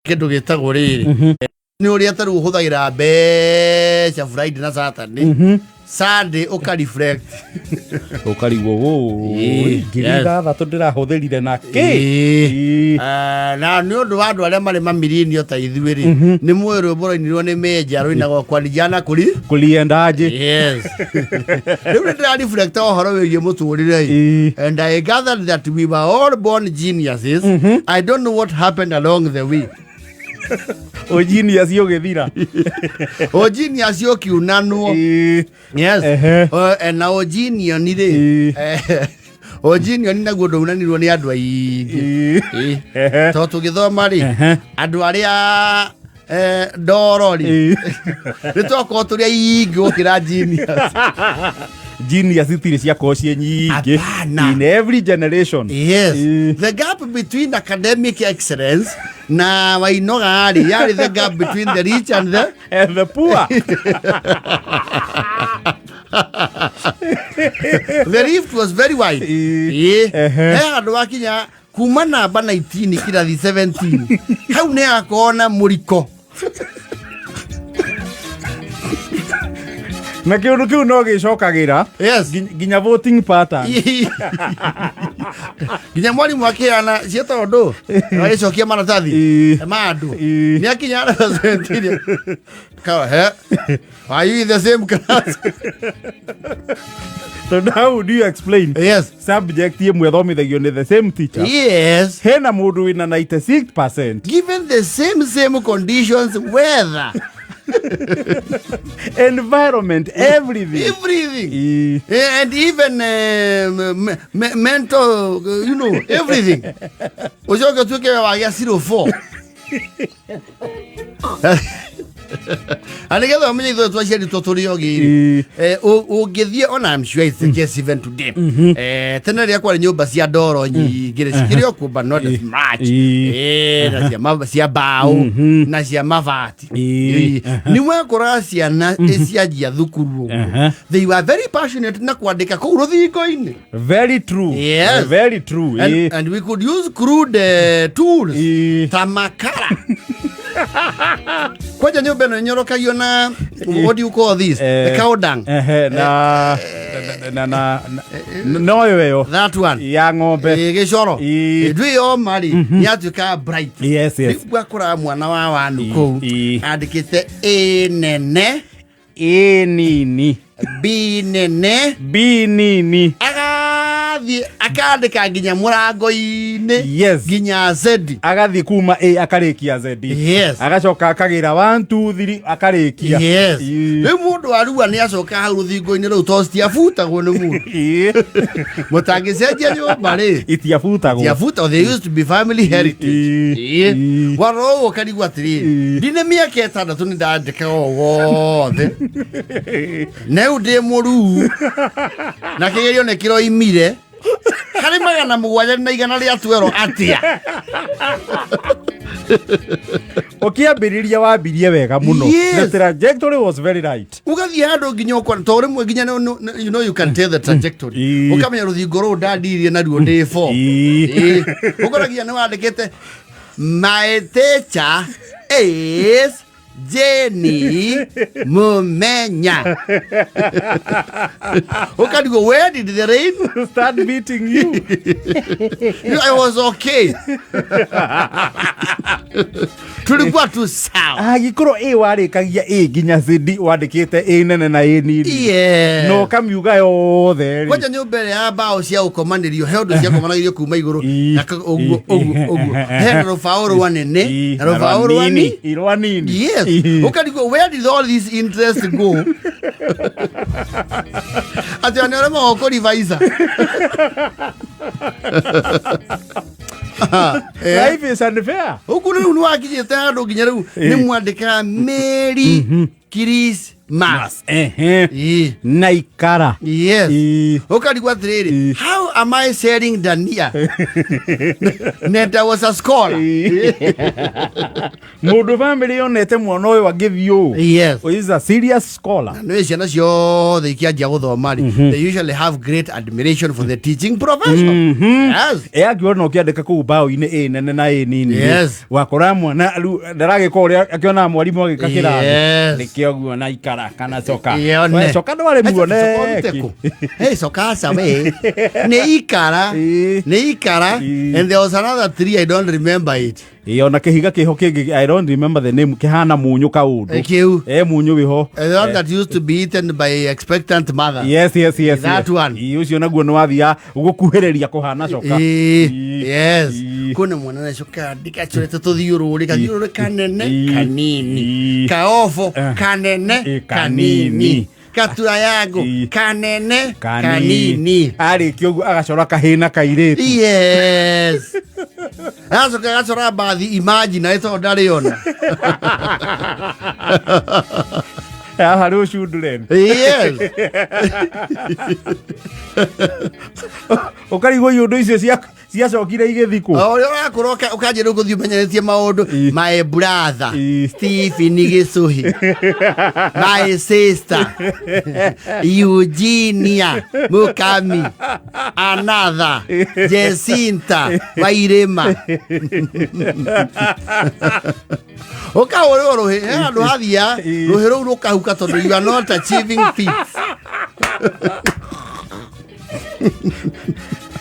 Kĩndũ gĩtagwo rĩrĩ nĩ ũrĩa ta rĩu ũhũthagĩra mbeca Friday na Saturday, Sunday ũka reflect. Ũkarigwo Ĩĩ, ngiri yes. 6 ndĩrahũthĩrire na kĩ? Ĩĩ. Ĩĩ. Ah, na nĩ ũndũ wa andũ arĩa marĩ mamirinio ta ithuĩ rĩ, nĩ mũĩ rwĩmbo rwainirwo nĩ menja rũinagwo kwa rijana kũri Kuliendaje? Yes. Rĩu nĩ ndĩra reflect ũhoro wĩgiĩ mũtũrĩre ĩ. And I gathered that we were all born geniuses. I don't know what happened along the way. Ũgenius ũgĩthira. O genius ũkiunanwo. Yes. Na o genius rĩ. O genius naguo ndũunanirwo nĩ andũ aingĩ. Tondũ tũgĩthoma rĩ, andũ arĩa ndoro rĩ, nĩ twakorwo tũrĩ aingĩ gũkĩra genius. Genius itirĩ ciakorwo ciĩ nyingĩ. Hapana. In every generation. Yes. The gap between academic excellence na wainoga rĩ, yarĩ the gap between the rich and the And the poor. The rift was very wide. Ĩĩ. Ĩĩ. Ehe. He handũ wakinya kuma namba 19 kirathi 17, hau nĩ akorwo na mũriko. Na kĩũndũ kĩu no gĩcokagĩra nginya voting pattern. Nginya mwarimũ akĩheana ciĩtagwo ndũ, agĩcokia maratathi ma andũ, nĩ akinya namba 17 Kawa, he are you in the same class? So how do you explain subject ĩmwe thomithagio nĩ the same teacher, hena mũndũ wĩna 96%, given the same conditions, weather, environment, everything? Everything. And even mental, everything. Ucoke ũtuĩke we wagĩa 04. Na nĩgetha ũmenye ithuĩ twaciaritwo tũrĩ ogĩ rĩ, ũngĩthiĩ ona, I'm sure it's the case even today. Tene rĩrĩa kwarĩ nyũmba cia ndoro nyingĩ rĩ, cikĩrĩ o kuo but not as much. Na cia mbaũ na cia mabati. Nĩ wakoraga ciana cianjia thukuru ũguo, they were very passionate na kwandĩka kũu rũthingo-inĩ. Very true. Very true. And we could use crude tools ta makara. Kwanja nyũmba ĩno ĩnyorokagio na, what do you call this? The cow dung. Ehe, na na na na noyo ĩyo That one. ya ng'ombe. Gĩcoro. Ndũ yoma rĩ, nĩ yatuĩkaga bright. Yes. Rĩu wakoraga mwana wa wanu kũu andĩkĩte A nene, A nini, B nene, B nini, agathiĩ akandĩka nginya mũrango-inĩ, nginya Z. Agathiĩ kuma A akarĩkia Z. Agacoka akagĩra 1 2 3 akarĩkia. Rĩu mũndũ arua nĩ acoka hau rũthingo-inĩ rũu tondũ citiabutagwo nĩ mũndũ. Mũtangĩcenjia nyũmba rĩ, Itiabutagwo. Itiabutagwo, they used to be family heritage. Warora ũguo ũkarigwo atĩrĩrĩ, ndinĩ mĩaka 6 nĩ ndandĩkaga o wothe, na rĩu ndĩ mũruu na kĩgerio nĩ kĩroimire harĩ 700 na 112 atĩa? Ũkĩambĩrĩria wambirie wega mũno. The trajectory was very right. Ũgathiĩ handũ nginya ũkona tondũ rĩmwe nginya you can tell the trajectory. Ũkamenya rũthingo rũu ndandirie naruo ndĩ four. Ũkoragia nĩ wandĩkĩte "My teacher is Jenny Mumenya", ũkarigwo where did the rain start beating you? I was okay, tulikuwa tu sawa. Angĩkorwo A warĩkagia A nginya Z wandĩkĩte A nene na A nini na ũkamiuga yothe rĩ. Kwanja nyũmba ĩrĩa ya mbaũ cia gũkomanĩrio, he ũndũ ciakomanagĩrio kuma igũrũ ũguo ũguo ũguo, hena rũbaũ rwa nene na rũbaũ rwa ni Rwa nini. Yes. Ũkarigwo where did all this interest go, atĩ ona ũrĩa magũkũrivaisa. Life is unfair. Huku rĩu nĩ wakinyĩte handũ nginya rĩu nĩ mwandĩkaga "Merry Christmas". Na ikara. Yes. Ũkarigwo atĩrĩrĩ, how Am I selling dania? Nenda was a scholar. Mũndũ family yonete mwana ũyũ agĩthiĩ ũũ. Is a serious scholar. Nä ciana ciothe ikianjia gå thoma rä, they usually have great admiration for the teaching profession. Yes. Ĩ angĩona ũkĩandĩka kũu mbaũ-inĩ ĩ nene na ĩ nini rĩ, wakora mwana rĩu ndaragĩka ũrĩa akĩonaga mwarimũ agĩka kĩrathi. Nĩkĩo guona ikara kana coka. Yone. We, coka ndwarĩ muoneki. Hey, coka aca we. Nĩ ikara. Nĩ ikara. And there was another tree, I don't remember it. Ĩ, ona kĩhiga kĩho kĩngĩ, I don't remember the name, kĩhana mũnyũ kaũndũ. Kĩu. E mũnyũ wĩho. The one that used to be eaten by expectant mother. Yes. That one. Ĩ, ũcio naguo nĩ wathia gũkuhĩrĩria kũhana coka. Yes. Kwĩna mwana nacoka ndikacorete tũthiũrũrĩ, kathiũrũrĩ kanene, kanini, kaobo kanene, kanini. Kanini, katura yangu kanene, kanini. Arĩkia ũguo agacora kahĩna kairĩtu. Yes, agacoka agacora mbathi imaginary tondũ ndarĩ ona. Haha rĩ ũcundũren. Ũkarigwo iũndũ icio ciacokire igĩthikwo. O ũrĩa ũrakũra ũkanjia rĩu gũthiĩ ũmenyeretie maũndũ. My brother Stephen Gĩcũhĩ, my sister Eugenia Mukami, another Jacinta Wairĩma, ũkahũrĩrwo rũhĩ he handũ hathia rũhĩ rũu rũkahuka tondũ you are not achieving feats.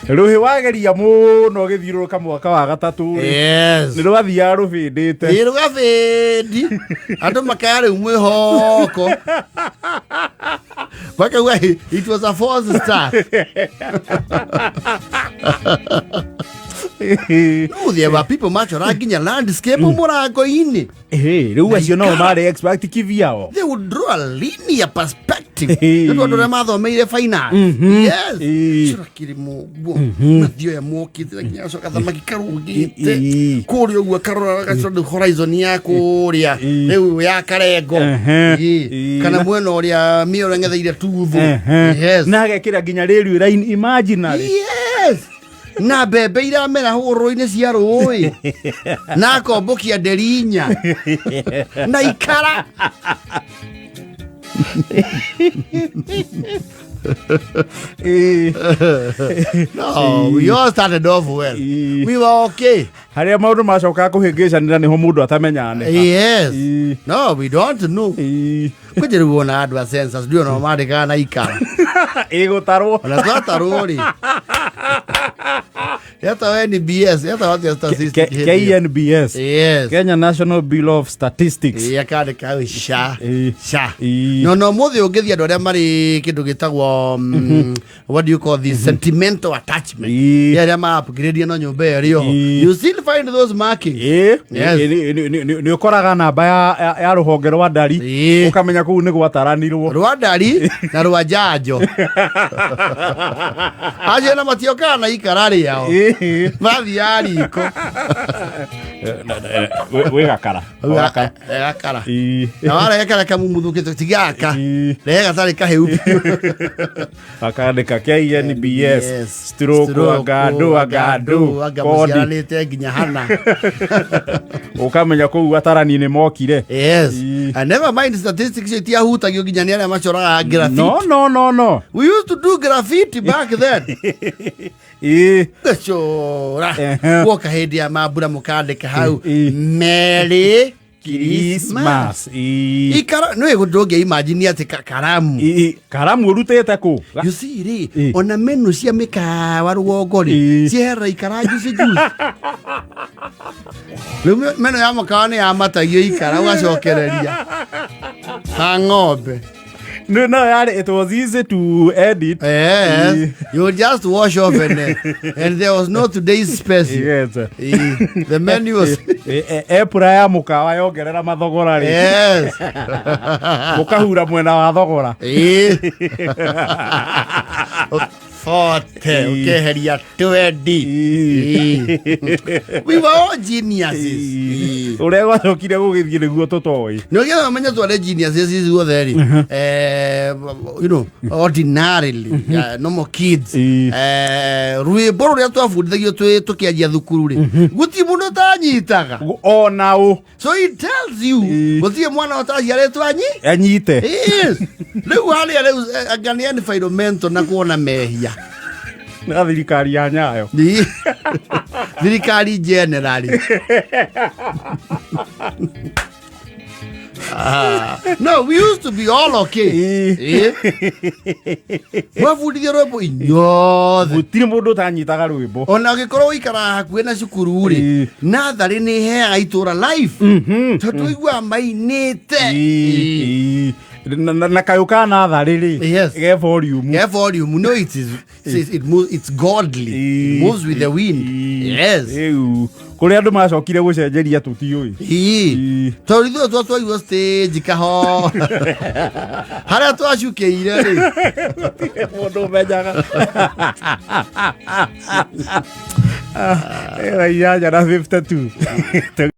Rũhĩ wageria mũno gĩthiũrũrũka mwaka wa gatatũ rĩ, nĩ rwathiaga rũbĩndĩte. Ĩ, rũgabĩndi andũ makaya rĩu mwĩhoko makauga, "It was a false start." No, there were people macora nginya landscape mũrango-inĩ. Ĩhĩ, rĩu acio nao marĩ expert kivyao. They would draw a linear perspective nĩ tondũ arĩa mathomeire finance. Yes. Cora kĩrĩma ũguo mathioya mokĩte na nginya gacoka thamaki karũgĩte kũrĩa ũguo karora gacora horizon ya kũrĩa rĩu ya Karengo. Kana mwena ũrĩa mĩoro ĩng'etheire Tuthũ. Yes. Na agekĩra nginya railway line imaginary. Yes, na mbembe iramera hũrũrũ-inĩ cia rũĩ na akombũkia nderi inya na ikara. No, we all started off well. We were okay. Harĩa maũndũ macokaga kũhĩngĩcanĩra nĩho mũndũ atamenyaga nĩ ha. No, we don't know. Kwĩnjĩ rĩu wona andũ a census ndiũ no mandĩkaga na ikara. Ĩgũtarwo. Ona twatarwo rĩ, yetawa NBS, yetawa atĩa statistics hĩndĩ ĩyo? KNBS. Kenya National Bureau of Statistics. Ĩ, akandĩka hau sha sha. No mũthĩ ũngĩthiĩ andũ arĩa marĩ kĩndũ gĩtagwo what do you call this, sentimental attachment, arĩa ma upgrade no nyũmba ĩyo ĩrĩ oho, you still find those markings. Nĩ ũkoraga namba ya rũhonge rwa ndari, ũkamenya kũu nĩ gwataranirwo. Rwa ndari na rwa njanjo, acio na matiokaga na ikara rĩao, mathiaga riko. Wĩ gakara. Gakara na warehe karĩa kamumuthũkĩte tigaka, rehe gatarĩ kahĩu biũ. Akandĩka KNBS stroke anga ndũ anga kodi. Mũciaranĩte nginya hana. Ũkamenya kũu atarani nĩ mokire. Yes. And never mind statistics itiahutagio nginya nĩ arĩa macoraga graffiti. No. We used to do graffiti back then. Gacora guoka hĩndĩ ya mambura mũkandĩka hau Merry Christmas. Christmas. Ikara nĩ ndũngĩ imagine atĩ karamu. Karamu ũrutĩte kũ? You see rĩ, ona menu cia mĩkawa rũgongo rĩ, cieherera ikara juice juice. Rĩu menu ya mũkawa nĩ yamatagio ikara ũgacokereria ta ng'ombe. No, yarĩ, it was easy to edit. Yes. You just wash off and there was no today's special. The menu was Epura ya mũkawa yongerera mathogora rĩ, mũkahura mwena wa thogora. 40 ũkeheria 20. We were all geniuses. Ũrĩa gwacokire gũgĩthiĩ nĩguo tũtoĩ. Nĩ ũgĩetha ũmenye twarĩ geniuses ithuothe rĩ, ordinarily, normal kids, rwĩmbo rũrĩa twabundithagio twĩ tũkĩanjia thukuru rĩ, gũtirĩ mũndũ ũtanyitaga. Ona ũ. So it tells you gũtirĩ mwana ũtaciarĩtwo anyi Anyite. Yes. Rĩu harĩa rĩu, anga nĩ environmental na kuona mehia. Na thirikari ya Nyayo. Thirikari generally. Ah, no, we used to be all okay. Mwabundithio rwĩmbo inyothe. Gũtirĩ mũndũ ũtanyitaga rwĩmbo. Ona ũngĩkorwo ũikaraga hakuhĩ na cukuru rĩ, natharĩ nĩ ĩheaga itũra life, tondũ ũiguaga mainĩte. Ĩĩ. Na kayũ ka natharĩ rĩ, ge volume. Ge volume. No, it is it moves, it's godly. It moves with the wind. Yes. Rĩu kũrĩa andũ macokire gũcenjeria tũtiũĩ. Tondũ ithuĩ twatwarirwo stage kahora harĩa twacukĩire rĩ. Mũndũ ũmenyaga. 8:52.